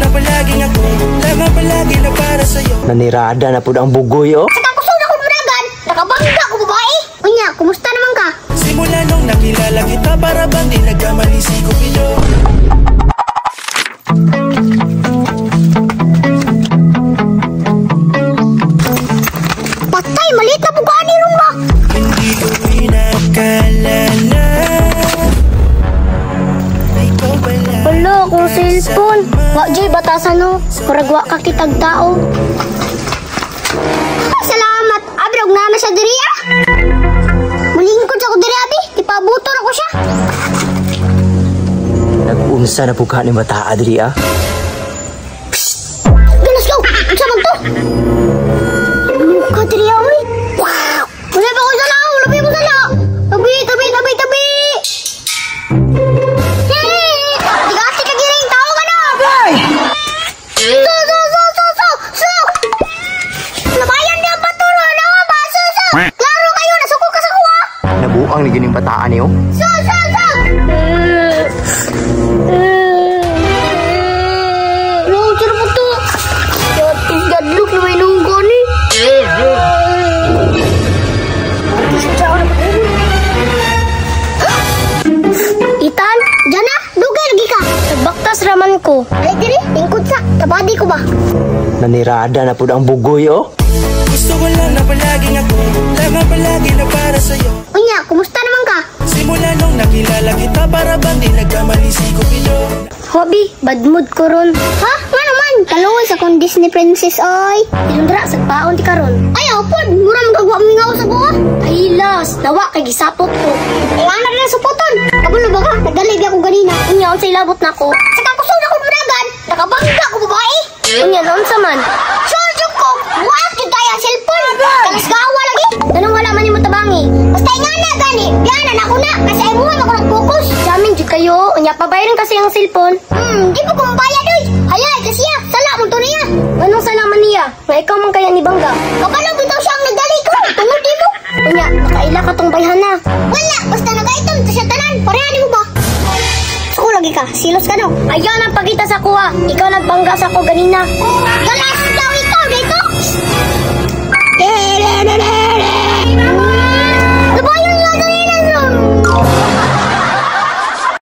na palaging ako lamang palagi na para sa'yo. Nanirada na pud ang bugoy oh. Sa kakusog ako budagan, nakabangga ko babae. Unya, kumusta naman ka? Simula nung nakilala kita, para bang di nagkamali si Cupido. Patay, maliit na bugaan ni ron ba? Hindi ko inakala na ikaw pala. Wala, akong cellphone. Wa, Joy, batasan no. Murag wa ka kitag tao. Ay, salamat. Abi, og nana siya diri ah. Mulingkod sa ko diri, abi. Ipabuto na ko siya. Nag-unsa na pud ka ni bataa diri ah. Let's go! Unsa man to? Luka diri ah, oy. Wow! Wala ba ko sala? Wala ba ko sala? Tabi, tabi, tabi, tabi! Hey! Digati ka giring tao ka na! So, so, so, so, so, so! Labayan niya ang paturo! Nawa ba? So, so! Klaro kayo! Nasuko ka sa kuha! Nabuang ni gining bataa niyo. So, so, so! Hello, sino po to? Yatis gadlok na may nunggo ni. Itan, dyan na, dugay lagi ka. Nagbaktas raman ko. Ay, diri, lingkod sa, tabadi ko ba? Nanirada na pud ang bugoy oh. Gusto ko lang na palaging ako lamang palagi na para sa'yo. Unya, kumusta naman ka? Simula nung nakilala kita, para bang di nagkamali si Cupido. Hobby, bad mood ko ron. Ha? Nga naman? Kaluoy sa kong Disney princess, oy. Ilundra, sagpaon ti karon. Ay, opod, mura magagawa mingaw sa buwa. Ay, las, dawa kay gisapot ko. Eh, ano rin supoton? Kabulo ba ka? Nagdalib ako ganina. Unya, unsay labot na ko? Sa kakusog ako budagan, nakabangga ko babae. Unya, naunsa man? Sure, jud ko, buhat jud tayo ang cellphone. Kalasgawa lagi. Ganun wala man nimo tabangi. Basta ingana gani, biyanan ako na. Kasi ay buwan ako nag-focus. Jamin jud kayo. Unya, pabayaran kasi ang cellphone. Di po ko mabayad, oy. Hala, kasi siya. Sala mo to niya. Anong sala man niya? Nga ikaw man kaya ni Bangga. Kabalo bitaw siya ang nagdali ko. Tungod di mo. Unya, nakaila ka tong bayhana. Wala, basta nagaitom to siya tanan. Pareha nimo ba? Suko lagi ka, silos ka no. Ayaw nang pagita sa kuha. Ikaw nagbangga sa ko ganina. Galas